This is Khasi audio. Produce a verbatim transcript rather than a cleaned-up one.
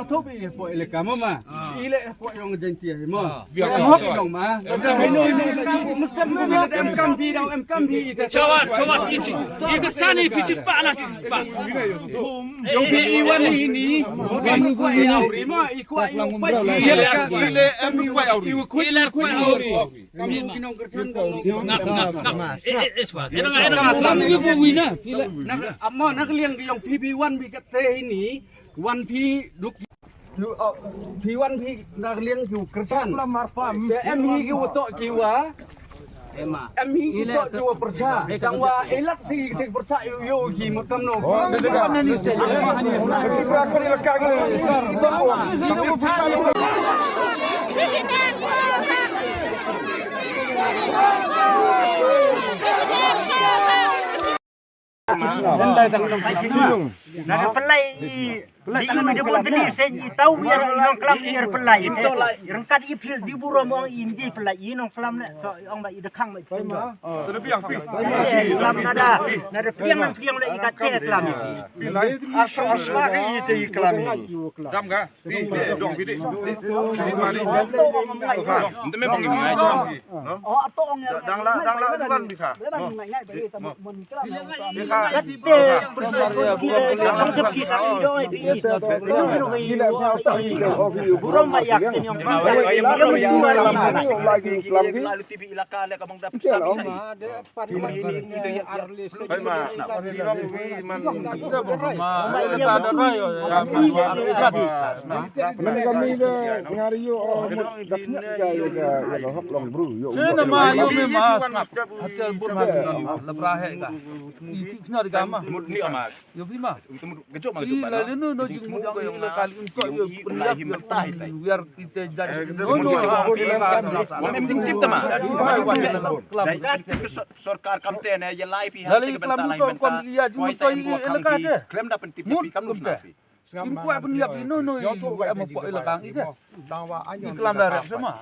Thop i po ile kamo ma. Ile po yong jenti ai mo. Mo yong ma. Em kam phi dau em kam phi ita. Chawa chawa ichi. Iga sani pichis pa na chis pa. Yong phi iwan ni ni. Wan ko ya uri mo i ko ya. Ile em ko ya uri. Ile ko ya uri. Kami ki nongkyrchan. Ngap ngap ngap. Eh eh eh swa. Eno eno ngap. Kami ki bu wina. Nak amma nak liang ki yong phi phi wan bi kat te ini. Wan phi duk. Phi wan phi nak liang ki kyrchan. Em hi ki utok ki wa. Em hi ki utok ki wa pyrcha. Tang wa elat si ki pyrcha yo yo ki makam no. Na ka pynlai i di yu da bun tylli se i tau i ar nongklam i ar pynlai i te. I ryngkat i phil di burom ong i mji pynlai i nongklam ne. To ong ba i da khang ba i stem. Klam nada nada pliang nang pliang le i ka te klam i. Ar so ar sla ka i te i klam i. Dam ka. Sorkar kam te ne ya lai phi ha te ka bynta lai. Klem da pyntip phi kam nu sna phi. Im kwah pynïap ïa no no ïa em hapoh ïalakang ïa. Ki klam direct sama.